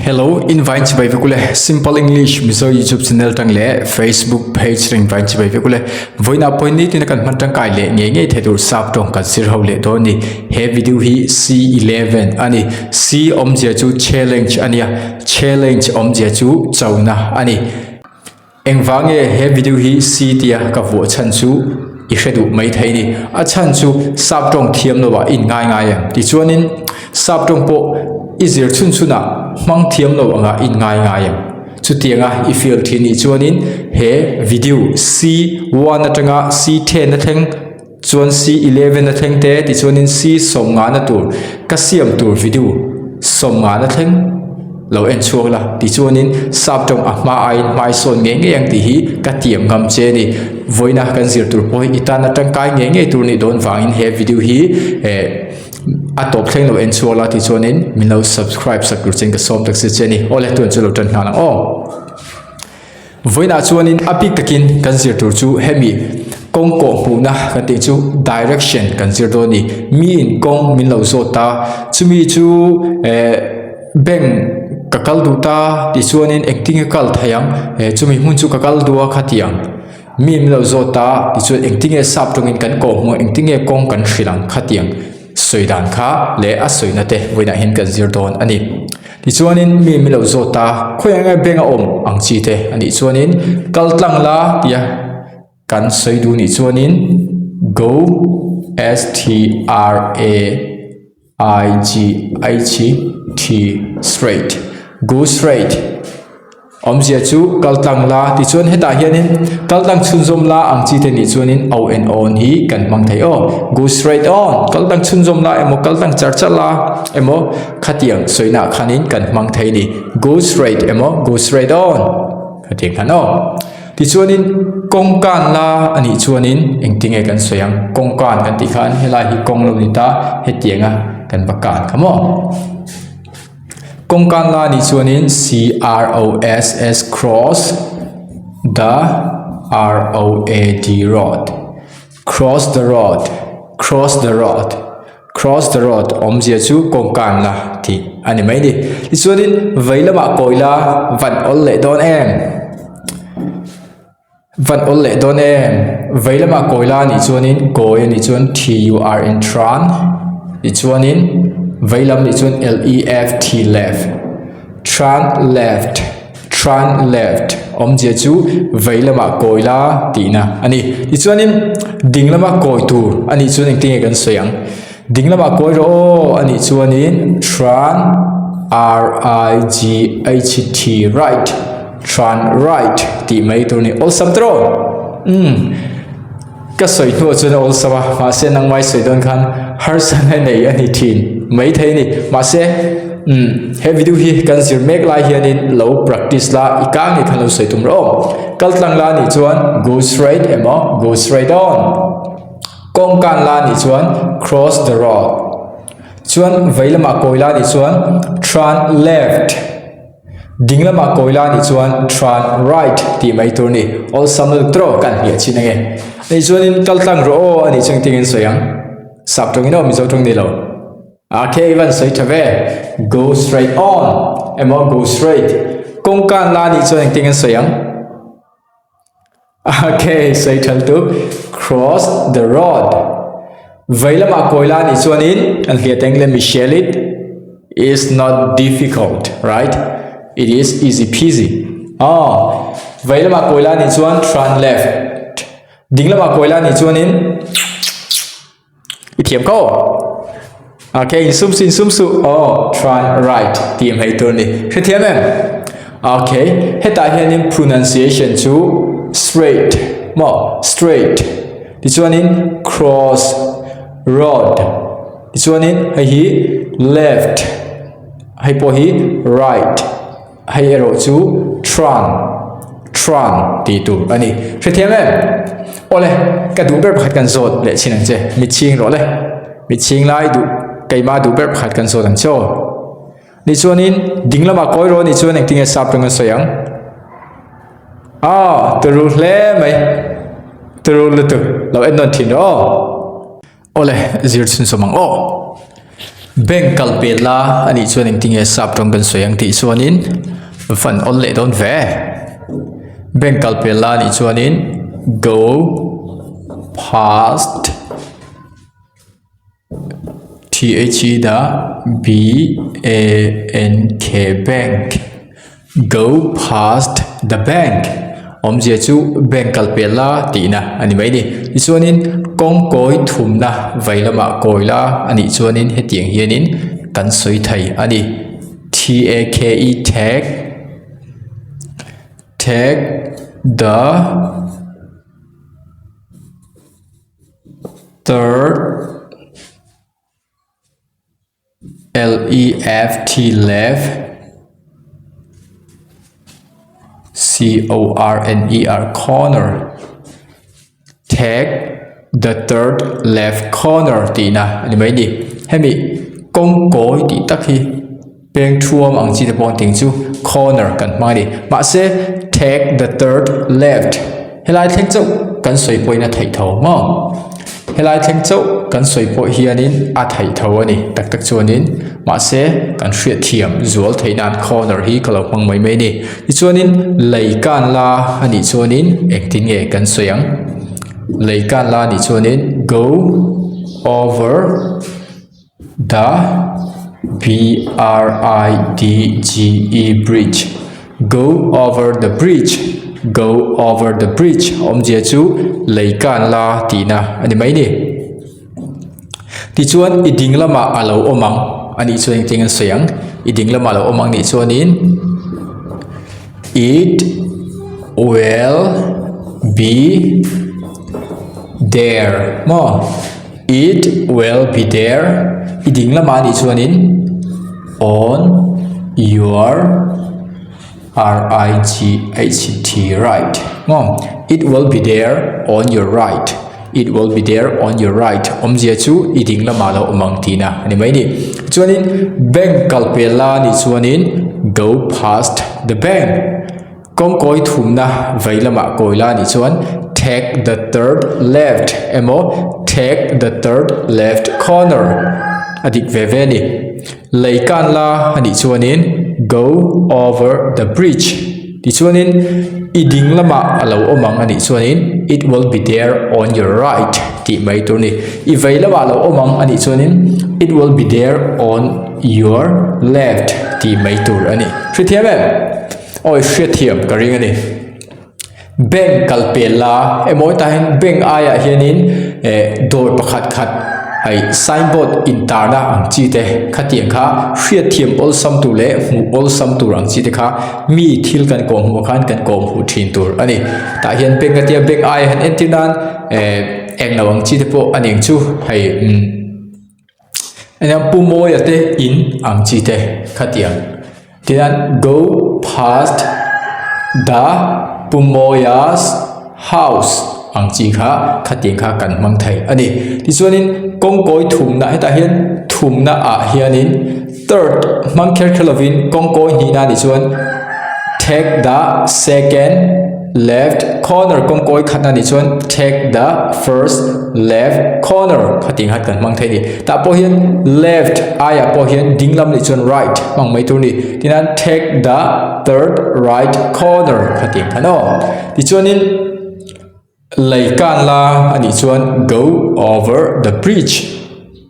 Hello, invite chibai vek ule. Simple English Mizo YouTube channel tang leh Facebook page ring invite chibai vek ule. Voina point ni tina kan hman tangkai leh ngei ngei thei tur sap tawng kan zir ho leh dawn ni. He video hi C11 ani. C awmzia chu challenge ania. Challenge awmzia chu chona ani. Engvang nge he video hi C tia ka vuah chhan chu i hre duh mai thei ni. A chhan chu sap tawng thiam lo ah i inngai ngai em? Tichuanin sap tawng pawh i zir chhun chhun ah hmang thiam lo anga i inngai ngai em? Chutianga i feel thin nih chuanin he video C one atanga C then a thleng chuan C 11 a thleng te tichuanin C sawmngahna tur ka siam tur video sawmngahna thleng lo en chhuak la tichuanin sap tawng a hma aiin hmai sawn ngei ngei ang tih hi ka tiam ngam che a ni vawiina kan zir tur pawh hi i tan atangkai ngei ngei tur nih dawn vangin he video hi eh a tawp thleng lo en chhuak la tichuanin min lo subscribe sak tur chen ka sawm tak zet che a ni awle tun chu lo tan nghal ang aw. Vawiinah chuanin a bik takin kan zir tur chu hemi kawng kawh hmuhna kan tih chu direction kan zir dawn a ni. Miin kawng min lo zawt ta, chumi chu eh bank ka kal duh ta tih chuanin engtin nge kal thei ang eh chumi hmun chu ka kal duh a khatiang. Mi min lo zawt ta tichuan engtin nge sap tawngin kan kawh hmuh ang engtin nge kawng kan hrilh ang khatiang sawi dan kha leh a sawina te vawiinah hian kan zir dawn a ni. Tichuanin mi min lo zawt a, khawiah nge bank a awm ang chi te a nih chuanin kal tlang la tia kan sawi duh nih chuanin go S T R A I G H T straight go straight. Awmzia chu kal tlang la tichuan hetah hianin kal tlang chhunzawm la ang chi te nih chuanin o and on hi kan hmang thei aw. Go straight on kal tlang chhunzawm la emaw kal tlang char char la emaw khatiang sawina ah khanin kan hmang thei a ni. Go straight emaw go straight on khatiang khan aw. Tichuanin kawng kan la a nih chuanin engtinge kan sawi ang kawng kan kan tih khan helai hi kawng lo ni ta hetianga kan va kan kha maw. Kawngkan la nih chuanin C R O S S cross the R O A D road cross the road cross the road cross the road awmzia chu kawngkan la tih a ni mai a ni tichuanin vei lamah kawi la van awl leh dawn em van awl leh dawn em vei lamah kawi la anih chuanin kawi anih chuan T U R N tran tichuanin vei lam nih chuan L E F T left tran left tran left awmzia chu vei lamah kawi la tihna a ni tichuanin ding lama kawi tur anih chuan engtin nge kan sawi ang ding lamah kawi rawh aw anih chuanin tran R I G H T right. Tran right tih mai tur ni awlsam tawh umm ka sawi hnuah chuan a awlsam a mahse nangmai sawi dawn khan harsa na nei a ni thin mai thei a ni mahse umm he video hi kan zir mek lai hianin lo practice la i kang ngei khan lo sawi tum rawh aw kal tlang la nih chuan go straight emaw go straight on kawng kan la nih chuan cross the road chuan vei lamah kawi la nih chuan tran left. Ding lamah kawi la nih chuan turn right tih mai tur a ni. Awlsam lutuk tawh kan hmiah chin ange. Ani chuanin kal tlang rawh aw anih chuan engtin nge an sawi ang? Sap tawngin aw Mizo tawng ni lo. Okay i van sawi tha ve. Go straight on emaw go straight. Kawngkan la nih chuan engtin nge an sawi ang? Okay sawi tha lutuk. Cross the road. Vei lamah kawi la nih chuanin an hliah teng le Michelle it is not difficult right it is easy peasy. Aw vei lamah kawi la nih chuan turn left. Ding lamah kawi la nih chuanin I thiam ko. Okay, insum su insum su. Oh, try right tih mai tur ni. Hre thiam em? Okay, hetah hianin pronunciation chu straight maw straight tichuanin cross road tichuanin hei hi left hei pawh hi right Hei erawh chu tran, tran tih tur a ni. Hrethiam em? Awle, ka duh ber pakhat kan zawt leh chin ang che. Mi chhing rawh le. Mi chhing lai duh, keimah duh ber pakhat kan zawt ang che aw. Ni chuanin ding lamah kawi rawh ni chuan engtin nge sap rawng an sawi ang? Aw, turu hle mai. Turu lutuk. Lo en nawn thin rawh aw. Awle, zir chhun sawm ang aw. Bank kal pel la a nih chuan engtinge sap tawng kan sawi ang tih chuanin van awn leh dawn ve. Bank kal pel la a nih chuanin go past T H E the B A N K bank. Go past the bank awmzia chu bank kal pel la tihna a ni mai a ni. Tichuanin kawng kawi thumna vei lamah kawi la a nih chuanin hetiang hianin kan sawi thei a ni. T A K E take take the third L-E-F-T left C-O-R-N-E-R corner Take the third left corner tihna a ni mai a ni. Hemi kawng kawi tih tak hi peng thuam ang chi te pawh an tih ang chu corner kan hmang a ni. Mahse take the third left helai thleng chauh kan sawi pawhin a theih tho maw? Helai thleng chauh kan sawi pawh hianin a theih tho a ni tak tak chuanin mahse kan hriat thiam zual theih nan corner hi ka lo hmang mai mai a ni. Tichuanin lei kan la a nih chuanin engtin nge kan sawi ang? Lei kan la a nih chuanin go over the B R I D G E bridge go over the bridge go over the bridge awmzia chu lei kan la tihna a ni mai ni tichuan i ding lamah a lo awm ang a nih chuan engtin an sawi ang i ding lamah a lo awm ang nih chuanin it will be there maw. It will be there i ding lamah anih chuanin on your r i g h t right maw it will be there on your right it will be there on your right awmzia chu i ding lamah lo awm ang tihna a ni mai a ni chuanin bank kal pel la anih chuanin go past the bank. Kawngkawi thumna vei lamah kawi la anih chuan take the third left emaw take the third left corner a dik ve ve a ni. Lei kan la anih chuanin go over the bridge tichuanin i ding lamah a lo awm ang anih chuanin it will be there on your right tih mai tur a ni. I vei lamah a lo awm ang anih chuanin it will be there on your left tih mai tur a ni. Hrethiam em? Awi hriatthiam ka ring a ni. Bank kal pel la emaw hetah hian bank aiah hianin eh dawr pakhat khat hei signboard intarna ang chi te khatiang kha hriatthiam awlsam tur leh hmuh awlsam tur ang chi te kha mi thil kan kawhhmuh khan kan kawhhmuh thin tur a ni. Tah hian bank a tia bank aiah hian entir nan eh englo ang chi te pawh a ni ang chu hei umm. Eng Pu Mawia te in ang chi te khatiang tihian go past the Pu Mawia's house ang chi kha khatiang kha kan hmang thei a ni. Tichuanin kawngkawi thumna hetah hian thumna ah hianin third hmang kher kher lovin kawngkawi hnihna nih chuan take the second left corner kawngkawi khatna nih chuan take the first left corner khatiang khan kan hmang thei a ni tah pawh hian left aiah pawh hian ding lam nih chuan right hmang mai tur a ni tihian take the third right corner khatiang khan aw tichuanin lei kan la a nih chuan go over the bridge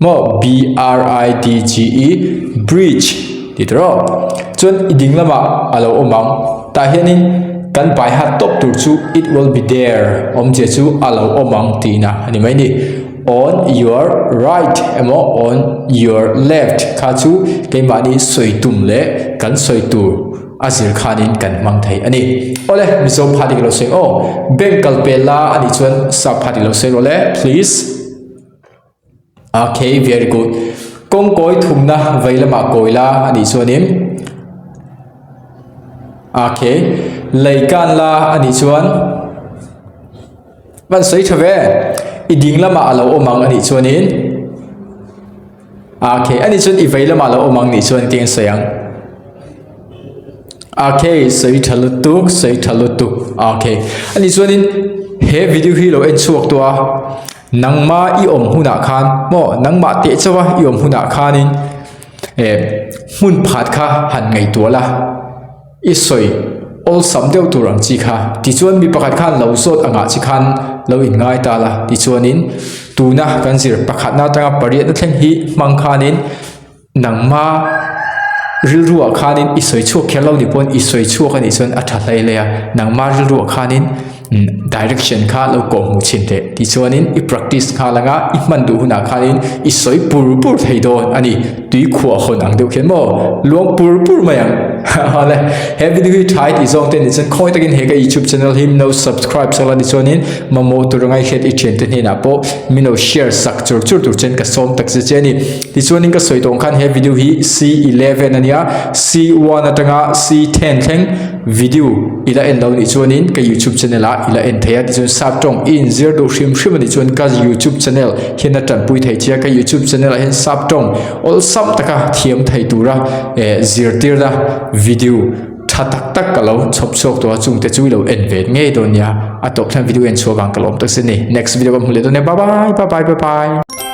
maw b r i d g e bridge tih tur aw chuan i ding lamah a lo awm ang tah hianin kan bai hat tawp tur chu it will be there awmzia chu a lo awm ang tihna a ni mai a ni on your right emaw on your left kha chu keimahni sawi tum leh kan sawi tur a zir khanin kan hmang thei a ni. Awle Mizo phat i ka lo sawi ang aw bank kal pel la a nih chuan sap phat i lo sawi rawh le please. Okay, very good. Kawng kawi thumna vei lamah kawi la a nih chuanin Okay, lei kan la a nih chuan van sawi tha ve. I ding lamah a lo awm ang a nih chuanin Okay, a nih chuan i vei lamah a lo awm ang nih chuan engtin sawi ang. Okay, sawi tha lutuk, sawi tha lutuk. Okay, a nih chuanin he video hi lo en chhuak tawh a. Nangma i awm hunah khan maw nangmah teh chauha i awm hunah khanin. Eh hmun phat kha han ngaihtuah la i sawi awlsam deuh tur ang chi kha tichuan mi pakhat khan lo zawt angah chi khan lo in ngai ta la tichuanin tuna kan zir pakhatna atanga pariatna thleng hi hmang khanin Nangma rilruah khanin i sawi chhuak kher lo ni pawn i sawi chhuak a nih chuan a tha hlei hlei a, nangma rilruah khanin direction kha lo kawh hmuh chhin teh tichuanin i practice nghal anga i hman duh hunah khanin i sawi pur pur thei dawn a ni, tui khuah hawn ang deuh khian maw luang pur pur mai ang awle he video hi tha i tih zawng te nih chuan khawi takin he ka youtube channel hi min lo subscribe sak la tichuanin mamawh tur anga i hriat i thiante hnenah pawh min lo share sak chur chur tur chuan ka sawm tak che che a ni. Tichuanin ka sawi tawh ang khan he video hi C11 a nia, C1 atanga C10 thleng video i la en lo nih chuanin ka youtube channel ah i la en thei a, tichuan sap tawng i inzir duh hrim hrim a nih chuan ka youtube channel hian a tanpui thei che a, ka youtube channel ah hian sap tawng awlsam taka thiam thei tura eh zirtirna video tha tak tak ka lo chhawp chhuak tawh a, chungte chu i lo en ve ngei dawn nia, a tawp thlen video en chhuak ang ka lawm tak sin ni, next video ka hmu leh dawn nia, bye bye bye bye bye bye.